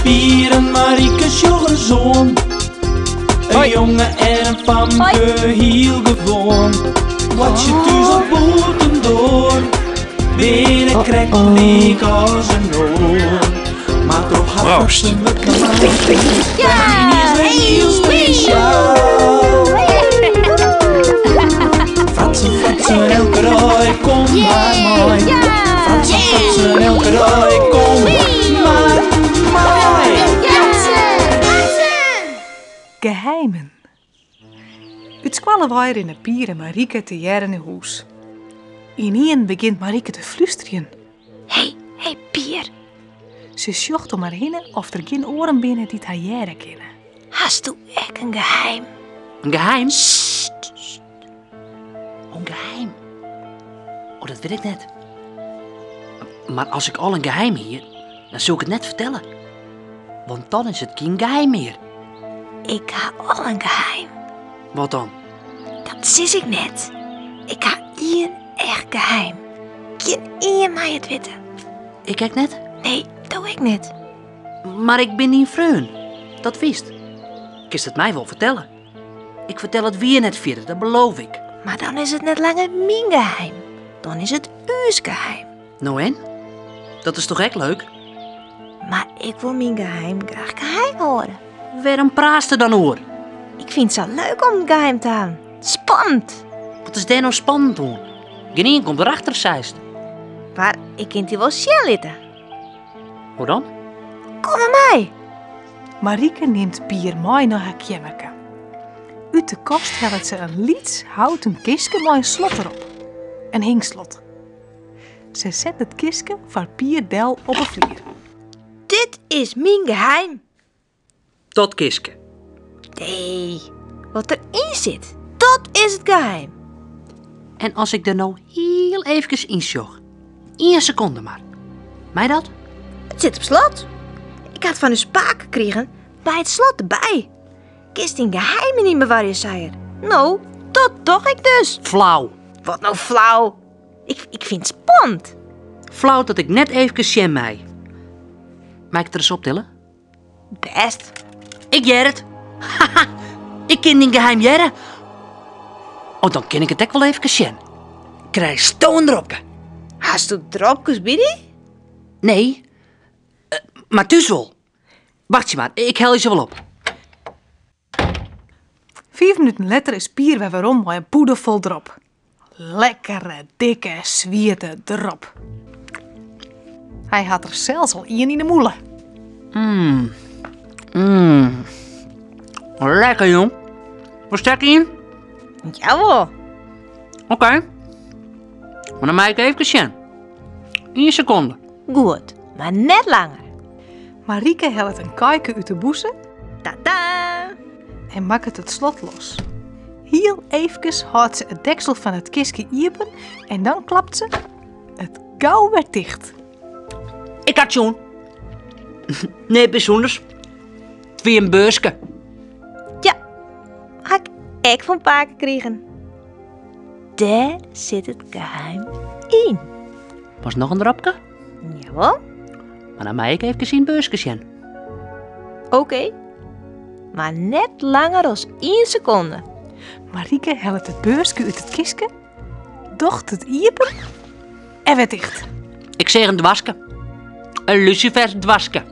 Pier en Marieke sjoch ris oan. In jonge en in famke, hiel gewoan. Boartsje thús of bûtendoar, binne krekt lyk as in oar. Mar troch har Proost. fratsen wurdt normaal. Ja, is wer hiel spesjaal. Fratsen, fratsen, elke dei, kom mar mei. Fratsen, fratsen, elke dei, kom mar mei. Geheimen. Ut skoalle wei rinne Pier en Marieke tegearre nei hûs. Ynienen begjint Marieke te flústerjen. Hey, hey Pier. Se sjocht om har hinne oft der gjin oaren binne dy't har hearre kinne. Hasto ek in geheim? In geheim? Oh, in geheim. Oh, dat wit ik net. Mar as ik al in geheim hie, dan soe ik it net fertelle. Want dan is it gjin geheim mear. Ik ha al in geheim. Wat dan? Dat sis ik net. Ik ha ien echt geheim. Gjin ien mei it witte. Ik ek net? Nee, do ek net. Mar ik bin dyn freon. Dat witst. Kinst it my wol fertelle. Ik fertel it wier net fierder, dat beloof ik. Mar dan is it net langer myn geheim. Dan is it ús geheim. No en? Dat is toch ek leuk? Mar ik wol myn geheim graach geheim hâlde. Wêrom praatst der dan oer? Ik fyn it sa leuk om in geheim te hawwen. Spannend! Wat is dêr no spannend oan? Gjinien komt derachter, seist. Mar ik kin it dy wol sjen litte. Hoe dan? Kom mar mei! Marieke nimt Pier mei nei har keammerke. Ut de kast hellet se in lyts houten kistke mei in slot derop. In hingslot. Se set it kistke foar Pier del op 'e flier. Dit is myn geheim. Dat kistke. Nee, wat deryn sit, dat is it geheim. En as ik der no hiel eefkes yn sjoch, ien sekonde mar. Mei dat? It sit op slot. Ik ha it fan ús pake krigen by it slot derby. Kinst dyn geheimen yn bewarje, sei er. No, dat doch ik dus. Flau. Wat no flau? Ik fyn it spannend. Flau dat ik net eefkes sjen mei. Mei ik it ris optille? Bêst. Ik hear it. Haha, ik kin dyn geheim hearre. Oh, dan kin ik it ek wol eefkes sjen. Krijsto in dropke? Hasto dropkes by dy? Nee, mar thús wol. Wachtsje mar, ik helje se wol op. Fiif minuten letter is Pier wer werom mei in pûde fol drop. Lekkere, dikke, swiete drop. Hy hat der sels al ien yn 'e mûle. Mm. Mm. Lekker, jong. Wolst ek ien? Jawol. Oké. Mar dan mei ik even sjen. Ien sekonde. Goed, mar net langer. Marieke hellet in kaike út de bûse. Tada! En makket it slot los. Hiel eefkes hâldt se it deksel fan it kistke iepen en dan klapt se it gau wer ticht. Ik ha it sjoen. Neat bysûnders. It wie in beurske. Ja, ha ik ek fan pake krigen. Dêr sit it geheim yn. Wolst noch in dropke? Jawol. Mar dan mei ik eefkes yn it beurske sjen. Oké. Mar net langer as ien sekonde. Marieke hellet it beurske út it kistke, docht it iepen en wer ticht. Ik seach in doaske. In lusifersdoaske.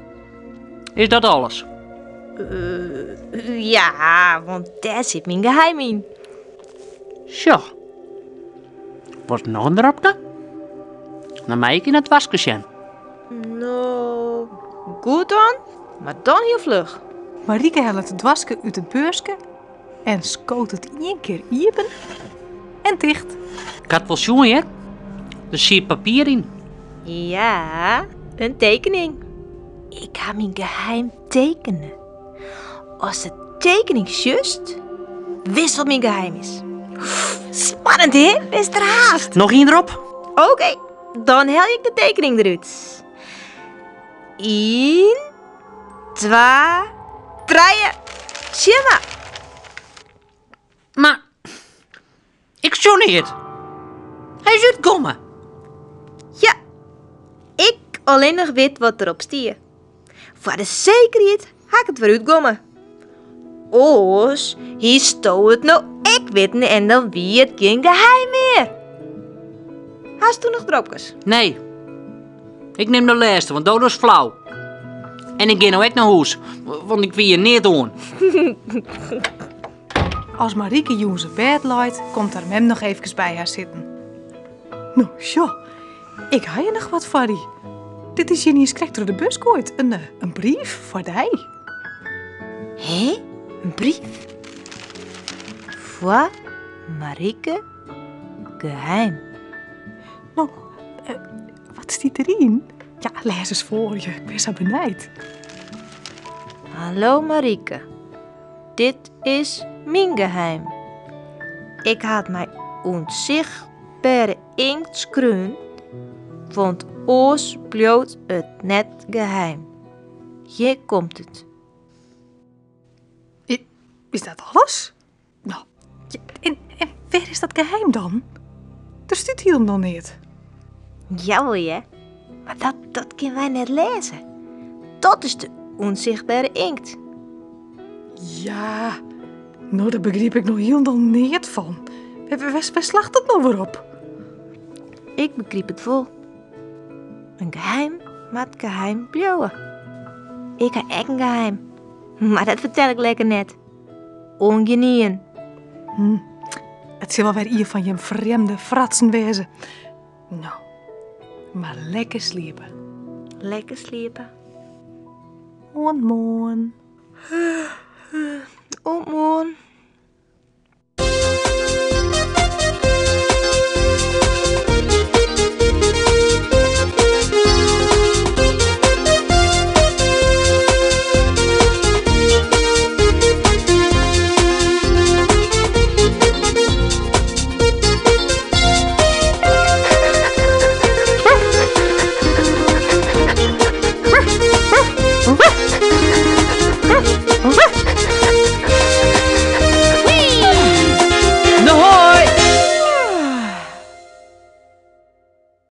Is dat alles? Ja, want dêr sit myn geheim yn. Sjoch. Wolst noch in dropke? Dan mei ik yn it doaske sjen. No, goed dan, mar dan hiel fluch. Marieke hellet it doaske út it beurske en skoot it ien kear iepen en ticht. Ik ha it wol sjoen hear. Der siet papier yn. Ja, in tekening. Ik ha myn geheim tekene. Ast de tekening sjochst, witst wat myn geheim is. Spannend, hè? Bist der hast. Noch ien drop? Oké, dan helje ik de tekening derút. Ien, twa, trije. Sjen mar. Mar ik sjoch neat. Hy is útkommen. Ja, ik allinnich wit wat derop stie. Foar de sekerheid ha ik it wer útgomme. Oars hiesto it no ek witten en dan wie it gjin geheim mear. Hasto noch dropkes? Nee. Ik nim de lêste, want do dochst flau. En ik gean no ek nei hûs, want ik wie hjir neat oan. As Marieke jûns op bêd leit, komt har mem noch eefkes by har sitten. No, sjoch, ik ha hjir noch wat foar dy. Dit is hjir niis krekt troch de bus goaid, in, eh, in brief foar dy. Hé, in brief? Foar Marieke geheim. No, eh, wat stiet deryn? Ja, lês ris foar, ik bin sa benijd. Hallo Marieke. Dit is myn geheim. Ik ha it mei ûnsichtbere inkt skreaun, want oars bliuwt it net geheim. Hjir komt it. Is dat alles? No, en, en wêr is dat geheim dan? Der stiet hielendal neat. Jawol hear, mar dat, dat kinne wy net lêze. Dat is de ûnsichtbere inkt. Ja, no dêr begryp ik no hielendal neat fan. Wêr slacht dat no wer op? Ik begryp it wol. In geheim moat geheim bliuwe. Ik ha ek in geheim, mar dat fertel ik lekker net. Oan gjinien. Hm. It sil wol wer ien fan jim frjemde fratsen wêze. No, mar lekker sliepe. Lekker sliepe. Oant moarn. Oant moarn.